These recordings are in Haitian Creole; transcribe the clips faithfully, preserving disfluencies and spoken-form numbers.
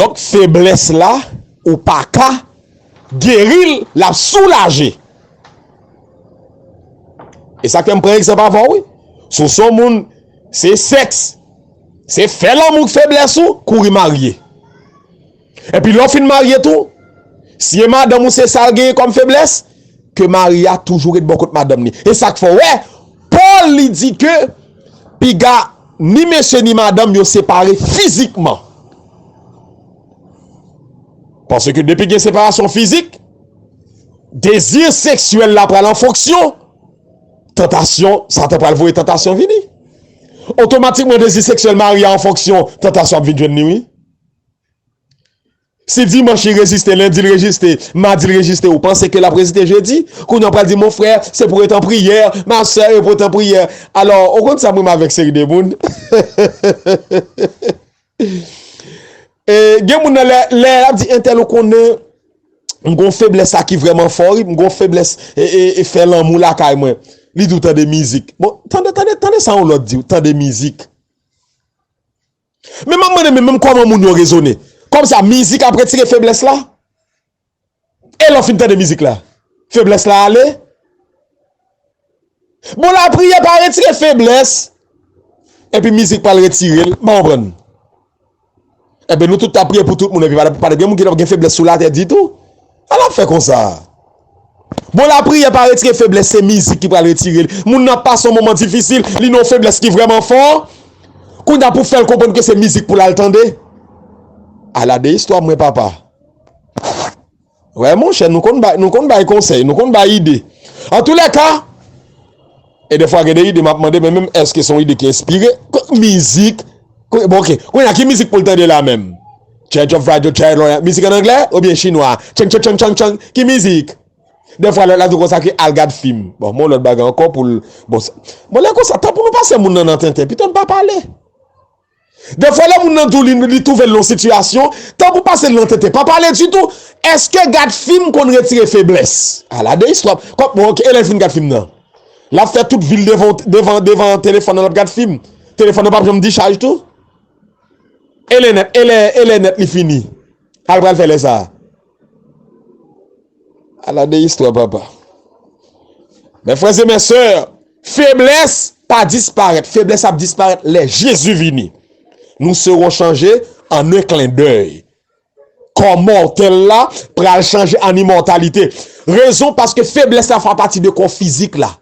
Donk, feblès la, ou pa ka geri l, l ap soulaje. E sa k fè m pran egzanp avè w, wi. Si w se yon moun, se sèks, se fè lanmou k feblès ou, kouri marye. Epi lè w fin marye tou, si e madanm ou se sa l genyen kòm feblès, ke mari a toujou ret bò kot madanm li. E sa k fè w wè, Pòl li di ke piga ni mesye ni madanm yo separe fizikman. Paske depi gen separasyon fizik, dezi seksyèl la pral an fonksyon tantasyon, Satan pral voye tantasyon vini. Otomatikman, dezi seksyèl mari a an fonksyon, tantasyon ap vin jwenn li, wi. Si dimanch li reziste, lendi l reziste, madi l reziste, ou panse ke l ap reziste jedi? Kounye a w pral di, mon frè, se pou ret an priyè, ma sè, e pou ret an priyè. Alò, ou konn sa m renmen avèk seri de moun? E, gen moun nan lè, lè l ap di entèl ou konnen, m gon feblès sa ki vrèman fò, wi, m gon feblès e, e, e fè lanmou lakay mwen. Li di w tande mizik. Bon, tande, tande, tande sa yon lòt di w, tande mizik. Men m ap mande, men menm kòman moun yo rezone? Kòmsa, mizik ap retire feblès la? E lè w fin tande mizik la, feblès la ale? Bon, lapriyè pa retire feblès, epi mizik pral retire l, m pa konprann. Enben, nou tout ap priye pou tout moun, epi pa, pa gen moun ki t ap gen feblès sou latè ditou. Sa l ap fè konsa? Bon, lapriyè pa retire feblès, se mizik ki pral retire l. Moun nan ap pase yon moman difisil, li nan yon feblès ki vrèman fò. Kounye a pou fè l konprann ke se mizik pou l al tande. Ala de istwa mwen, papa. Wè, monchè, nou konn bay, nou konn bay konsèy, nou konn bay ide. Antoulèka, e defwa gen de ide m ap mande, men menm èske se yon ide ki enspire? K-, mizik. K-, bon, oke. Kounye a, ki mizik pou l tande la menm? Church of Radio Chai Lawyer. Mizik an anglè oubyen chinwa? Chang, chang, chang, chang, chang. Ki mizik? Defwa, lè l ap di w konsa ke al gad fim. Bon, men yon lòt bagay ankò pou l. Bon, sa, bon, lè konsa, tan pou nou pase moun nan nan tenten, pito n pa pale. Defwa, lè moun nan di w li, li twouve l nan yon sitiyasyon, tan pou pase l nan tenten, pa pale ditou. Èske gad fim konn retire feblès? Ala de istwa. Kòm, bon, oke, e lè l fin gad fim nan? L ap fè tout vi l devan, devan, devan telefòn nan, l ap gad fim. Telefòn nan p ap janm dichaj tou. E lè nèt, e lè, e lè nèt li fini? Sa l pral fè lè sa a? Ala de istwa, papa. Mes frères et mes sœurs, feblès pa disparèt. Feblès ap disparèt lè Jezi vini. Nous serons changés en un clin d'œil. Kò mòtèl la pral chanje an imòtalite. Rezon, paske feblès la fè pati de kò fizik la.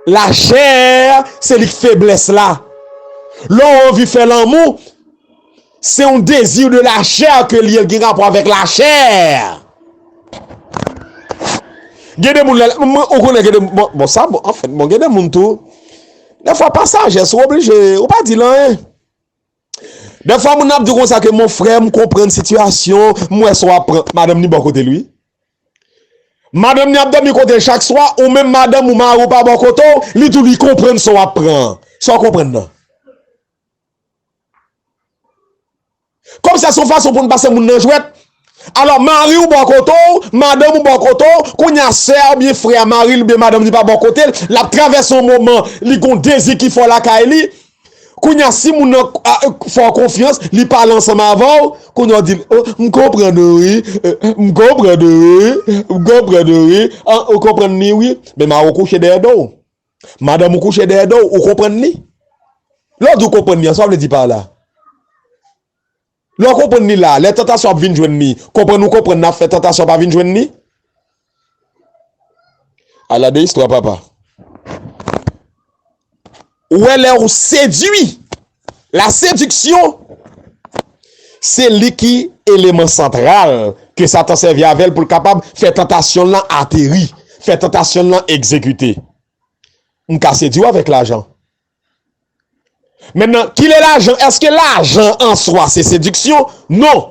Lachè, se li k feblès la. Lè w anvi fè lanmou, se yon dezi de lachè ke li ye, l gen rapò avèk lachè. Gen de moun, lè, mwen, ou konnen, gen de, bon, bon, sa, bon, anfèt, bon, gen de moun tou, defwa pa sajès, ou oblije, ou pa di l anyen. Defwa moun nan ap di w konsa ke, mon frè, m konprann sitiyasyon, m wè sa w ap pran. Madanm ni bò kote l, wi. Madanm ni ap dòmi kote l chak swa, ou menm madanm ou mari w pa bò kote w, li tou li konprann sa w ap pran. Sa w konprann nan? Kòmsi se yon fason pou n pase moun nan jwèt. Alò, mari w bò kote w, madanm ou bò kote w, kounye a sè a oubyen frè a mari l oubyen madanm li pa bò kote l, l ap travèse yon moman, li gon dezi ki fò lakay li. Kounye a, si moun nan, a, fè w konfyans, li pale ansanm avè w, kounye a w di l, "O, m konprann ou wi, e, m konprann ou wi, m konprann ou wi, an, ou konprann li wi." Men mari w kouche dèyè do w. Madanm ou kouche dèyè do w, ou konprann li? Lè w di w konprann li an, sa w vle di pa la? Lè w konprann li la, lè tantasyon ap vin jwenn li, konprann ou konprann n ap fè tantasyon pa vin jwenn li? Ala de istwa, papa. Ou wè lè ou sedui, la séduction, se li ki eleman santral ke Satan sèvi avè l pou l kapab fè tantasyon l lan ateri, fè tantasyon l lan egzekite. M ka sedui w avèk lajan. Mentnan, kilè lajan? Èske lajan an swa se sediksyon? Non.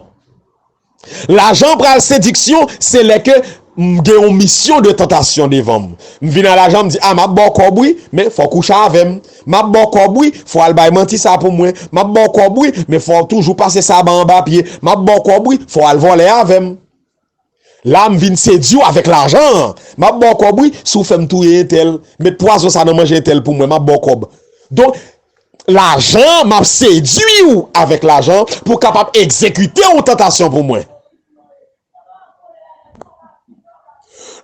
Lajan pral sediksyon, se lè ke m gen yon misyon de tantasyon devan m. M vin a lajan, m di, "A, m ap ba w kòb wi, men fò w kouche avè m. M ap ba w kòb wi, fò w al bay manti sa pou mwen. M ap ba w kòb wi, men fò w toujou pase saba anba pye. M ap ba w kòb wi, fò w al vòlè avè m." La, m vin sedui w avèk lajan an. M ap ba w kòb wi, si w fè m touye entèl, met pwazon sa nan manje entèl pou mwen, m ap ba w kòb. Donk, lajan, m ap sedwi w avèk lajan pou w kapab egzekite yon tantasyon pou mwen.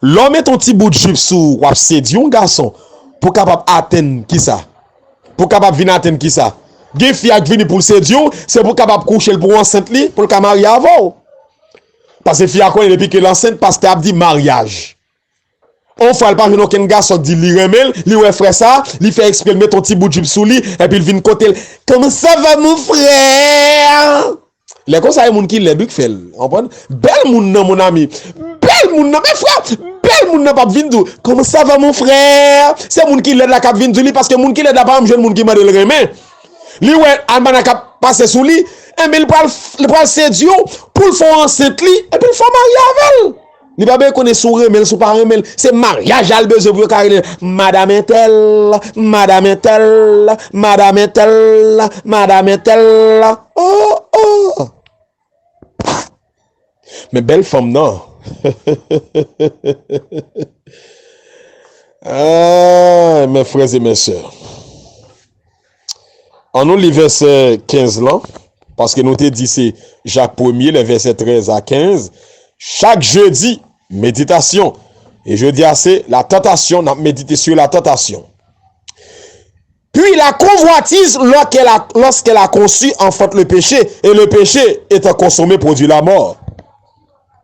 Lè w mete yon ti bout jip sou ou, w ap sedwi yon gason pou w kapab atenn kisa? Pou w kapab vin atenn kisa? Gen fi a k vini pou l sedwi w, se pou w kapab kouche l pou w ansent li, pou l ka marye avè w. Paske fi a konnen depi ke l ansent, pastè ap di maryaj. On fwa l pa jwenn okenn gason k di li renmen l, li wè frè sa, li fè ekspre l mete yon ti bout jip sou li, epi l vin kote l. Comment ça va, mon frère? Lè konsa, e moun ki lèd wi k fè l. Konprann? Bèl moun nan, mon ami. Bèl moun nan, men frè, bèl moun nan p ap vin di w, comment ça va, mon frère? Se moun ki lèd la k ap vin di w li, paske moun ki lèd la pa janm jwenn moun ki mande l renmen. Li wè almanak ap pase sou li, enben, li pral, li pral sedwi w pou l fè w ansent li, epi l fè w marye avè l. Li pa bezwen konnen si w renmen l, si w pa renmen l. Se maryaj la l bezwen pou yo ka rele l madanm entèl, madanm entèl, madanm entèl, madanm entèl. Oh, oh! Men bèl fanm nan. Ah, mes frères et mes sœurs. Ann nou li vèsè kenz lan, paske nou te di se Jak premye, lè vèsè trèz a kenz. Chak jedi, meditasyon. E jodi a se la tentation, n ap medite sur la tentation. Puis la convoitise, lorsqu'elle a, lorsqu'elle a conçu, enfante le péché, et le péché étant consommé, produit la mort.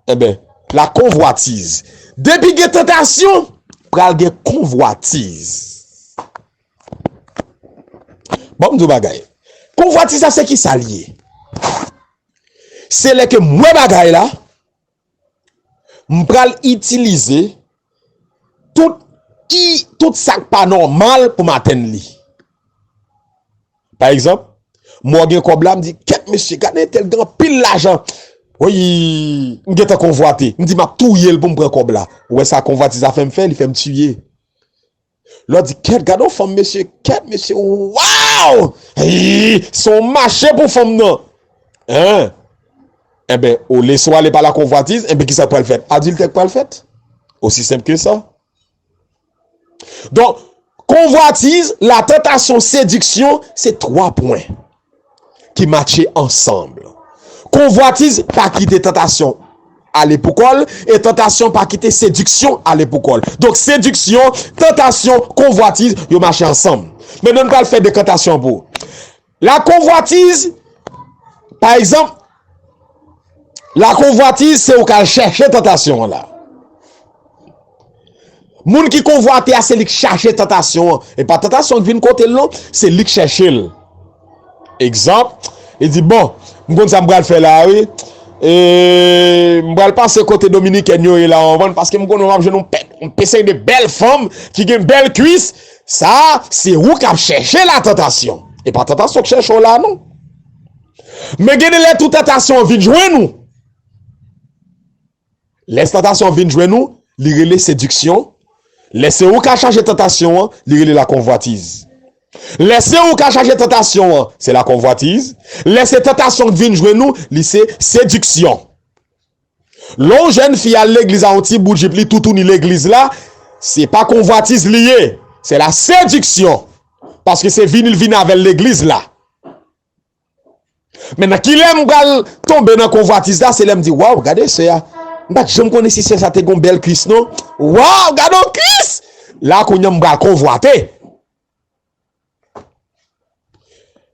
Enben, la convoitise. Depi gen tantasyon, pral gen konvwatiz. Bon, m di w bagay. Konvwatiz la, se ki sa l ye? Se lè ke m wè bagay la, m pral itilize tout, i, tout sa k pa nòmal pou m atenn li. Pa egzanp, m wè w gen kòb la, m di, kèt mesye, gade entèl gen anpil lajan. Woy, m gentan konvwate. M di, m ap touye l pou m pran kòb la. Ou wè sa konvwatiz la fè m fè, li fè m tiye. Lè w di, kèt, gade yon fanm, mesye, kèt, mesye, waw! Eyi, se yon mache pou fanm nan. Hein? Enben, olye si w ale pa la konvwatiz, enben, kisa k pral fèt? Adiltè k pral fèt. Osi senp ke sa. Donk, konvwatiz, la tantasyon, sediksyon, se twa pwen ki matche ansanm. Konvwatiz pa kite tantasyon ale pou kò l, e tantasyon pa kite sediksyon ale pou kò l. Donk, sediksyon, tantasyon, konvwatiz, yo mache ansanm. Mentnan, n pral fè dekantasyon pou ou. La konvwatiz, pa egzanp, la konvwatiz, se ou k al chèche tantasyon an la. Moun ki konvwate a, se li k chache tantasyon an. E pa tantasyon k vin kote l, non, se li k chèche l. Egzanp, li di, bon, m konn sa m pral fè la, wi. E, m pral pase kote Dominikèn yo ye la, w konprann, paske m konnen m ap jwenn yon pè, yon pèsèy de bèl fanm ki gen bèl kwis. Sa, se ou k ap chèche la tantasyon. E pa tantasyon k chèche w la, non. Men gen de lè tou tantasyon an vin jwenn ou. Lè tantasyon an vin jwenn ou, li rele sediksyon. Lè se ou k al chache tantasyon an, li rele la konvwatiz. Lè se ou k al chache tantasyon an, se la konvwatiz. Lè se tantasyon k vin jwenn ou, li se sediksyon. Lè yon jèn fi al legliz a yon ti bout jip, li toutouni legliz la, se pa konvwatiz li ye, se la sediksyon. Paske se vini l vini avè l legliz la. Mentnan, kilè m pral tonbe nan konvwatiz la, se lè m di, waw, gade sè a. M pa t janm konnen si sè sa te gon bèl kwis, non. Waw, gade yon kwis! La, kounye a, m pral konvwate.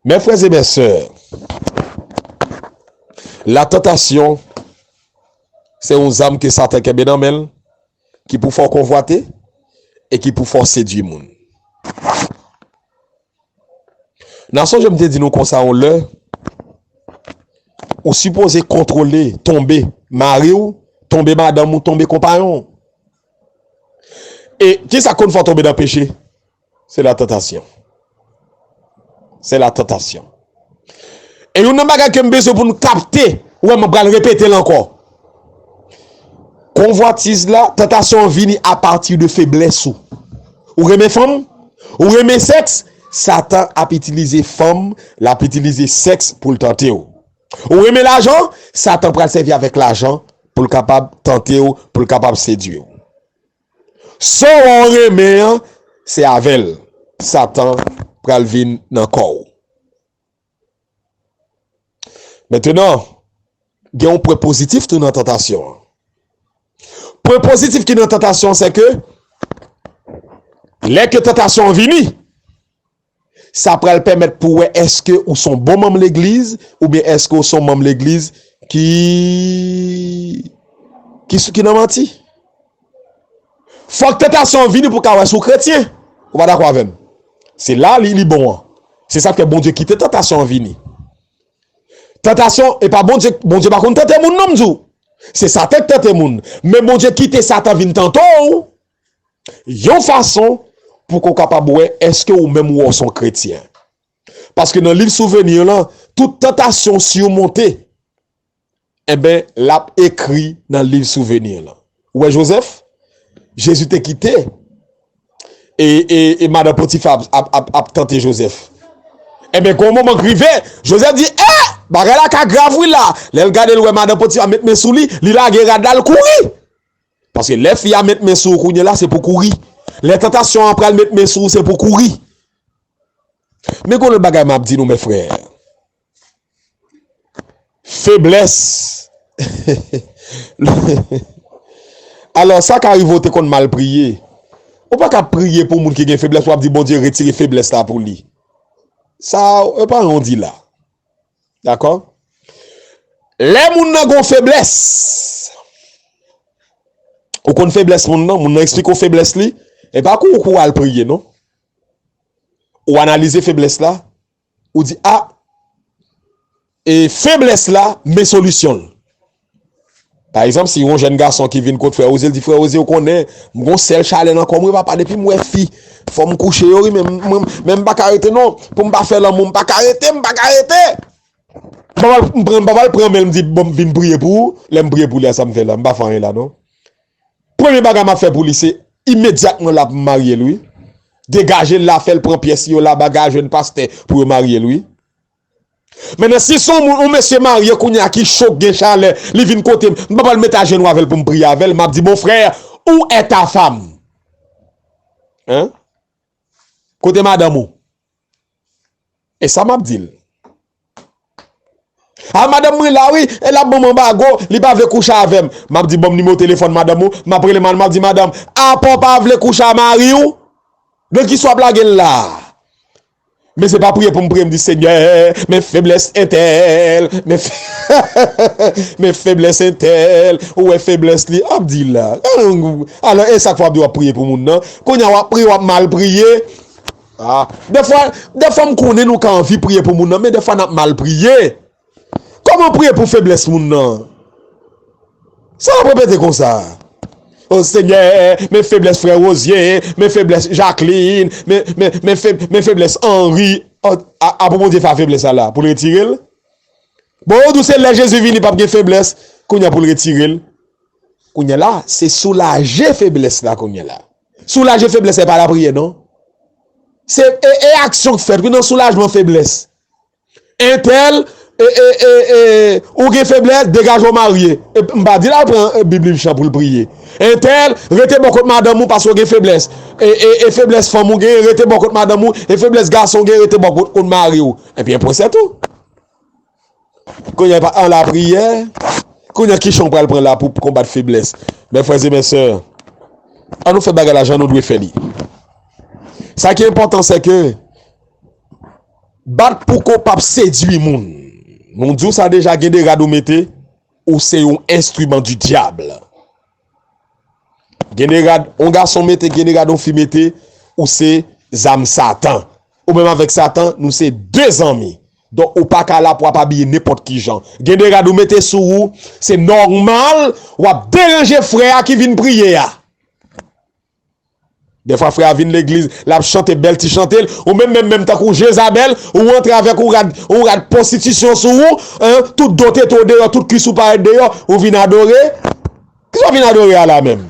Mes frères et mes sœurs, la tantasyon, se yon zam ke Satan kenbe nan men l, ki pou fè w konvwate e ki pou fè w sedwi moun. N a sonje m te di nou konsa yon lè, ou sipoze kontwole, tonbe mari w, tonbe madanm ou, tonbe konpayon w. E kisa k konn fè w tonbe nan peche? Se la tantasyon. Se la tantasyon. E youn nan bagay ke m bezwen pou nou kapte, ou wè m pral repete l ankò. Konvwatiz la, tantasyon an vini apati de feblès ou. Ou renmen fanm? Ou renmen sèks? Satan ap itilize fanm, l ap itilize sèks pou l tante w. Ou renmen lajan? Satan pral sèvi avèk lajan pou l kapab tante w, pou l kapab sedwi w. Sa w wè w renmen an, se avè l Satan pral vin nan kò w. Mentenan, gen yon pwen pozitif tou nan tantasyon an. Pwen pozitif ki nan tantasyon an, se ke lè ke tantasyon an vini, sa pral pèmèt pou wè èske ou se yon bon manm legliz oubyen èske ou se yon manm legliz ki, ki, ki nan manti. Fòk tantasyon an vini pou w ka wè si w kretyen. Ou pa dakò avè m? Se la li, li bon an. Se sa k fè Bondye kite tantasyon an vini. Tantasyon, e pa Bondye, Bondye pa konn tante moun non, m di w. Se Satan k tante moun. Men Bondye kite Satan vin tante w yon fason pou ke w kapab wè èske ou menm ou wè w se yon kretyen. Paske nan liv Souveni lan, tout tantasyon simonte, enben, l ap ekri nan liv Souveni lan. Ou wè Jozèf? Jezi te kite e, e, e madan Potifa ap, ap, ap, ap tante Jozèf. Enben, gen yon moman k rive, Jozèf di, eh! Bagay la ka grav wi la. Lè l gade, l wè madan Potifa met men sou li, li lage rad la, l kouri. Paske lè fi a met men sou ou kounye la, se pou kouri. Lè tantasyon an pral met men sou ou, se pou kouri. Men gen yon lòt bagay m ap di nou, mes frères. Feblès. Alò, sa ka rive w te konn mal priye. Ou pa ka priye pou moun ki gen feblès, w ap di Bondye retire feblès la pou li. Sa, e pa yon di la. Dakò? Lè moun nan gon feblès, ou konn feblès moun nan, moun nan eksplike w feblès li, e pa kou kou al priye, non. Ou analize feblès la, ou di, a, e feblès la, men solisyon l. Pa egzanp, si yon jèn gason ki vin kot frè Oze, l di, frè Oze, ou konnen, m gon sèl chalè nan kò m, wi, papa, depi m wè fi, fò m kouche yo, wi, men m, men m, men m pa ka rete, non. Pou m pa fè lanmou, m pa ka rete, m pa ka rete. M papa l, m pran, m papa l pran men l, m di, bon, m vin priye pou ou. Lè m priye pou li a, sa m fè la, m pa fè anyen la, non. Premye bagay m ap fè pou li, se imedyatman l ap marye l, wi. Degaje l la, fè l pran pyès yo la, bagay, jwenn pastè pou yo marye l, wi. Mentnan, si se yon moun, yon mesye marye kounye a ki cho, k gen chalè, li vin kote m, m pa pral met ajenou avè l pou m priye avè l, m ap di, bon frè, où est ta femme? Hein? Kote madanm ou? E sa m ap di l. A, madanm mwen la, wi, e l ap ban m anbago, li pa vle kouche avè m. M ap di, ban m nimewo telefòn madanm ou, m ap rele madanm, m ap di, madanm, apa w pa vle kouche a mari w? Nan kisa w ap lage l la? Men se pa priye pou m priye, m di, Senyè, men feblès entèl, men fe-, men feblès entèl, ou wè feblès li, ap di la. Alò, e sa k fè w ap di w ap priye pou moun nan? Kounye a w ap priye, w ap mal priye. Ah, dèfwa, dèfwa m konnen nou ka anvi priye pou moun nan, men dèfwa n ap mal priye. Kòman priye pou feblès moun nan? Sa w ap repete konsa? O Senyè, men feblès frè Rozye, men feblès Jacqueline, men, men, men, fe-, men feblès Henri. O, a, a pou Bondye fè a feblès la la, pou l retire l? Bon, ou di w se lè Jezi vini p ap gen feblès, kounye a pou l retire l. Kounye a la, se soulaje feblès la kounye a la. Soulaje feblès la, e pa lapriyè, non. Se, e, e aksyon k fèt, wi, nan soulajman feblès. Entèl, e, e, e, e, ou gen feblès, degaje w marye. E, m pa di l al pran, e, Bib Livchan pou l priye. Entèl, rete bò kot madanm ou paske w gen feblès. E, e, e feblès fanm ou gen, rete bò kot madanm ou. E feblès gason w gen, rete bò kot, kot mari w. Epi, en pwen, se tou. Kounye a pa an lapriyè. Kounye a ki chan w pral pran la pou konbat feblès? Mes frères et mes sœurs, an nou fè bagay la jan nou dwe fè li. Sa ki enpòtan, se ke bat pou ke w p ap sedui moun. Nou di w sa deja, gen de rad ou mete, ou se yon enstriman di dyab. Gen de rad yon gason mete, gen de rad yon fi mete, ou se zam Satan. Ou menm avèk Satan, nou se de zanmi. Donk, ou pa ka la pou w ap abiye nenpòt ki jan. Gen de rad ou mete sou ou, se nòmal, w ap deranje frè a ki vin priye a. Dèfwa frè a vin legliz, l ap chante bèl ti chante l, ou menm, menm, menm tankou Jezabèl, ou antre avèk yon rad, yon rad pwostitisyon sou ou, en, tout do tete w deyò, tout kwis ou parèt deyò, ou vin adore. Kisa w vin adore a la menm?